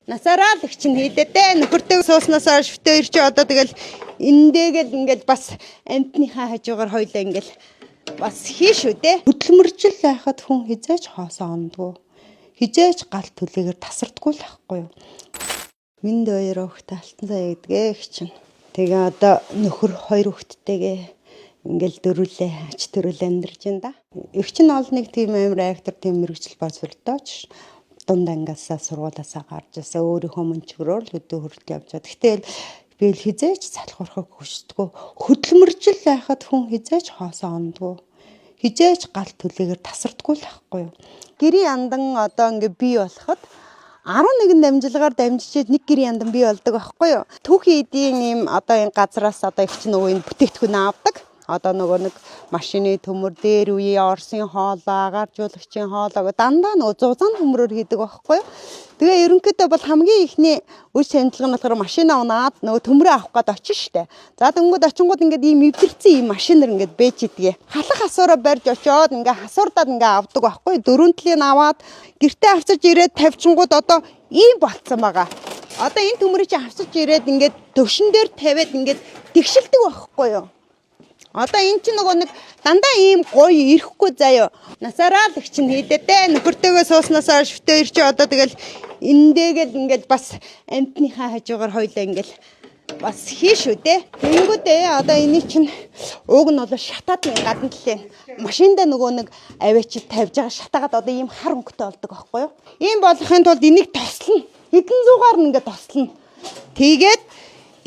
Насаараа л их чинь хийлээ дээ. Нөхөртөө сууснаас хойш битээ хоёр чи одоо тэгэл эндээгээл ингээл бас амтныхаа хажуугаар хоёлаа ингээл бас хий шүү дээ. Хөдөлмөржил байхад хүн хизээч хоосоо ондгоо. Хизээч гал түлээгээр тасардгүй л ахгүй юу. Минь хоёр хүүхдээ алтан заяа гэдгээ их чинь. Тэгээ одоо нөхөр хоёр хүүхдтэйгээ ингээл дөрүлээ ач төрөл амьдарч байна да. Их чинь ол нэг тийм амар айхтар тийм мэрэгжил боловсролтойч дунд ангиасаа сургуулаасаа гарч ирсэн өөрийнхөө мөнчгөрөөр л өдөө хүртэл явж байгаа. Гэтэл би л хизээч залхуурхаг хүсдэггүй. Хөдөлмөржил байхад хүн хизээч хоосоо ондгоо. Хизээч гал түлээгээр тасардгүй л ахгүй юу. Гэрийн андан одоо ингээ бий болоход 11 дамжилгаар дамжичээд нэг гэрийн андан бий болдог байхгүй юу. Түүхийн эдийн ийм одоо энэ газраас одоо их чинь нөгөө энэ бүтээгдэхүүн авдаг. Одоо нөгөө нэг машины төмөр, дээр үеийн Оросын хоолоо, агааржуулагчийн хоолоо гэх дандаа нөгөө зузаан төмрөөр хийдэг байхгүй юу. Тэгээ ерөнхийдөө бол хамгийн ихний үр шаналга нь болохоор машина унаад нөгөө төмрөө авах гээд очиж штэ. За тэнгууд очингууд ингээд ийм эвдэрсэн ийм машинаар ингээд бэж идгээ. Халах асуураа барьж очиод ингээд хасуурдаад ингээд авдаг байхгүй юу. Дөрөв төлийг аваад гэртээ авчиж ирээд тавьчингууд одоо ийм болцсон байгаа. Одоо энэ төмрийг чи авчиж ирээд ингээд төвшин дээр тавиад ингээд тэгшилдэг байхгүй юу. Одоо эн чинь нөгөө нэг дандаа ийм гоё ирэхгүй заяо. Насаараа л их чинь хийлээ дээ. Нөхөртөөгөө сууснаас хойш битээ хоёр чи одоо тэгэл эндээгээл ингээл бас амтныхаа хажуугаар хоёлаа ингээл бас хий шүү дээ. Тэнгүүдээ одоо энийг чинь ууг нь бол шатаад нэг гадна талын машиндаа нөгөө нэг авиачид тавьж байгаа шатаагаад одоо ийм хар өнгөтэй болдог байхгүй юу? Ийм болохын тулд энийг тослоно. Хэдэн зуугаар нь ингээд тослоно. Тэгээд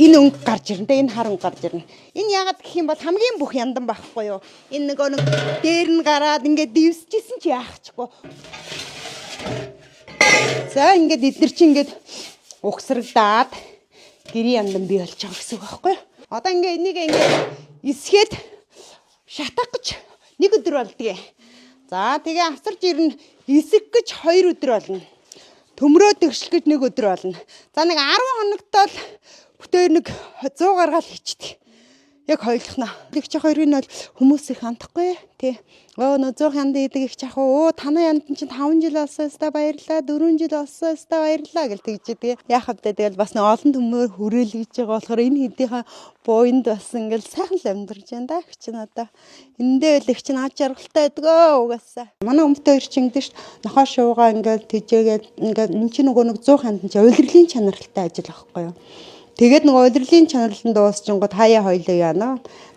энэ өнгө гарч ирнэ те энэ хар өнгө гарч ирнэ. Энэ яагаад гэх юм бол хамгийн бүх яндан байхгүй юу? Энэ нөгөө нэг дээр нь гараад ингээд дивсчихсэн чи яахчгүй. За ингээд эднэр чи ингээд угсрагдаад гэрийн яндан бий болж байгаа гэсэн үг байхгүй юу? Одоо ингээд энийг ингээд эсгээд шатах гэж нэг өдөр болдгийг. За тэгээ авсарч ирнэ эсэх гэж хоёр өдөр болно. Төмрөө тэгшил гэж нэг өдөр болно. За нэг 10 хоногт л бүтээр нэг 100 гаргаал хийчдэг. Яг хоёулахна. Их ч хоёрыг нь бол хүмүүс их хандахгүй тий. Өө нөө 100 хянд идэг их чах уу. Танай янд чинь 5 жил болсон өста баярлаа, 4 жил болсон өста баярлаа гэл тэгж идэг. Яах вэ тэгэл бас нэг олон төмөр хүрээл гэж байгаа болохоор энэ хэдийнхээ буйнд бас ингээл сайхан л амьдарч байна да их чинь одоо. Эндээ л их чинь аж жаргалтай байдгаа угаасаа. Манай өмдөө хоёр чинь ингэдэж ш нохоо шуугаа ингээл тэжээгээд ингээл эн чинь нөгөө нэг 100 хянд чинь улирлын чанаралтай ажил байхгүй юу. Тэгээд нөгөө улирлын чанарлан дуусчингууд хаяа хоёлоо яана.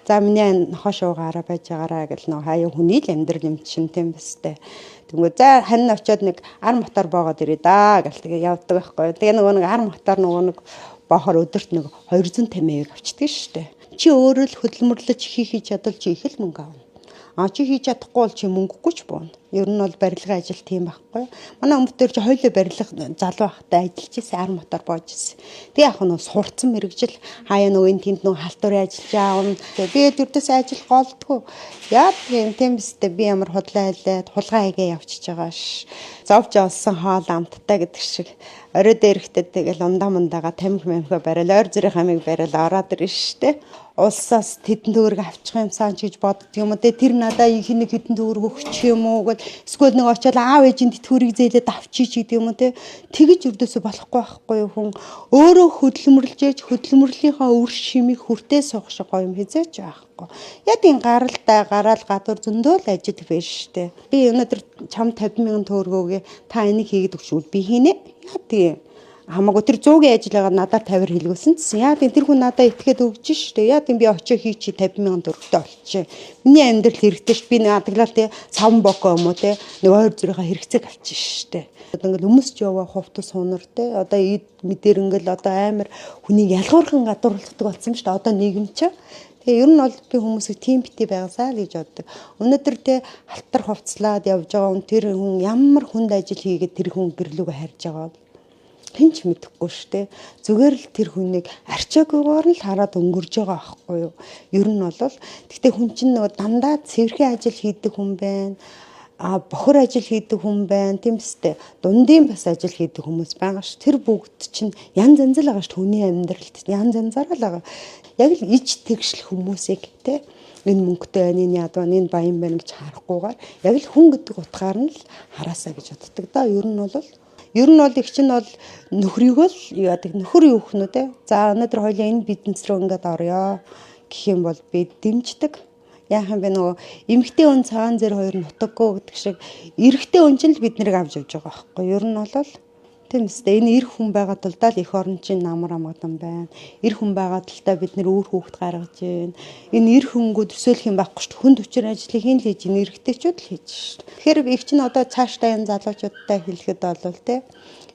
За миний нохоо шуугаараа байж байгаараа гэл нөгөө хаяа хүний л амьдрал юм чинь тийм биз дээ. Тэнгүү за хань очиод нэг ар мотор боогод ирээ да гэл тэгээ явдаг байхгүй. Тэгээ нөгөө нэг ар мотор нөгөө нэг боохор өдөрт нэг 250-ыг авчдаг шүү дээ. Чи өөрөө л хөдөлмөрлөж хийх хийж чадвал чи их л мөнгө авна. А чи хийж чадахгүй бол чи мөнгөгүй ч буuna. Ер нь бол барилгын ажил тийм байхгүй. Манай өмд төр чи хоёлоо барилга залуу байхдаа ажиллаж ирсэн, ар мотор боож ирсэн. Тэгээ яг нөө сурцсан мэрэгжил хаяа нөгөө энэ тэнд нөгөө халтурын ажиллаж аавна. Тэгээ би л ердөөс ажил голдгоо. Яа тийм тийм биз дээ би ямар худлаа хайлаад хулгай хийгээ явчихж байгаа ш. Зовж олсон хоол амттай гэдэг шиг орой дээрэхтэй тэгэл ундаа мундаага тамхи мамхи барайл ойр зүрийн хамыг барайл ороод ирнэ штэ. Улсаас тэдэн төгрөг авчих юмсан ч гэж боддөг юм уу те тэр надаа их нэг хэдэн төгрөг өгчих юм уу гэл эсвэл нэг очиод аав ээжийн тэтгэврийг зээлээд авчий ч гэдэг юм уу те тэгэж өрдөөсө болохгүй байхгүй юу хүн өөрөө хөдөлмөрлж ээж хөдөлмөрлийнхаа үр шимийг хүртээ суух шиг гоё юм хизээч байхгүй яг тийм гаралтай гараал гадуур зөндөө л ажил биш штэ би өнөөдөр чам 50 мянган төгрөгөөгөө та энийг хийгээд өгчүүл би хийнэ яг тийм хамаагүй тэр 100-ийн ажил байгаа надаар 50-аар хэлгүүлсэн гэсэн. Яа тийм тэр хүн надад итгээд өгч штэ. Яа тийм би очиж хийчи 50 мянган төгрөгтэй болчих. Миний амьдрал хэрэгтэй ш. Би нэг адаглал те савн боко юм уу те нэг ойр зүрийнхаа хэрэгцээг авчих штэ. Одоо ингээл өмсч яваа хувцас сунар те одоо эд мэдэр ингээл одоо амар хүнийг ялгуурхан гадуурлахдаг болсон юм штэ. Одоо нийгэм чи. Тэгээ ер нь бол би хүмүүсийг тийм бити байгаасаа л гэж боддог. Өнөөдөр те халтар хувцлаад явж байгаа хүн тэр хүн ямар хүнд ажил хийгээд тэр хүн гэрлүүгээ харж байгаа бол хэн ч мэдэхгүй шүү дээ. Зүгээр л тэр хүнийг арчаагүйгээр нь л хараад өнгөрж байгаа байхгүй юу? Ер нь бол гэхдээ хүн чинь нөгөө дандаа цэвэрхэн ажил хийдэг хүн байна. А бохор ажил хийдэг хүн байна, тийм үстэй. Дундын бас ажил хийдэг хүмүүс байгаа ш. Тэр бүгд чинь янз янз л байгаа ш. Хүний амьдралд янз янзаараа л байгаа. Яг л ич тэгшил хүмүүсийг те энэ мөнгөтэй байна, энэ яд байна, энэ баян байна гэж харахгүйгээр яг л хүн гэдэг утгаар нь л хараасаа гэж боддог да. Ер нь бол Ер нь бол их чинь бол нөхрийг л яадаг, нөхөр юу гэх нү те. За, өнөөдөр хоёлаа энэ бизнес рүү ингээд орё гэх юм бол би дэмждэг. Яах юм бэ, нөгөө эмэгтэй хүн цагаан зэр хоёр нутаггүй гэдэг шиг эрэгтэй хүн чинь л бид нарыг авч явж байгаа байхгүй. Ер нь бол тийм үстэй, энэ эр хүн байгаа тулдаа л эх орон чинь намар амгадан байна. Эр хүн байгаа тулдаа бид нэр үр хүүхэд гаргаж байна. Энэ эр хөнгөө төсөөлөх юм байхгүй шүү дээ. Хүн төчөр ажлыг хийн л хийж, энэ эрэгтэйчүүд л хийж шүү дээ. Тэгэхээр их чинь одоо цаашдаа энэ залуучуудтай хэлэхэд бол те,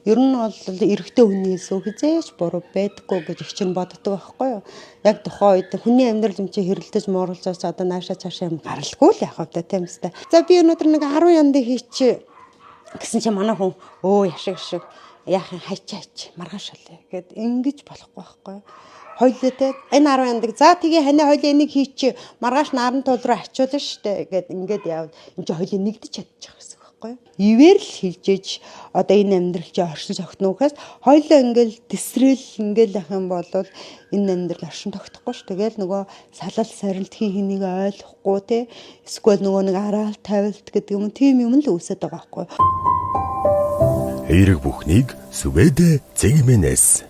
ер нь бол эрэгтэй хүний эсвэл хизээж буруу байдаггүй гэж их чинь боддог байхгүй юу? Яг тухайн үед хүний амьдрал юм чи хэрэлдэж мууралцаас одоо нааша цаашаа юм гаралгүй л яах вэ, тийм үстэй. За, би өнөөдөр нэг 10 яндыг хийчих гэсэн чинь манай хүн өө яшиг шиг яахан хайч хайч маргааш болъё гэд ингэж болохгүй байхгүй юу? Хоёлоо те, энэ 10 яндаг, за тэгээ ханаа хоёлоо энийг хийчих, маргааш наран тул руу ачуулна штэ гэд ингээд явал энэ чи хоёлоо нэгдэж чадчих гэсэн үг байхгүй юу? Ивэр л хилжээж одоо энэ амьдрал чи оршин согтно гэхээс хоёлоо ингээл тесрэл ингээл ах юм бол энэ амьдрал оршин тогтохгүй ш. Тэгэл нөгөө салал сарилт хин хэнийг ойлгохгүй те, эсвэл нөгөө нэг араал тавилт гэдэг юм, тийм юм л үүсээд байгаа байхгүй юу? Эерэг бүхнийг Сүбэдэ Цэгмэнэс.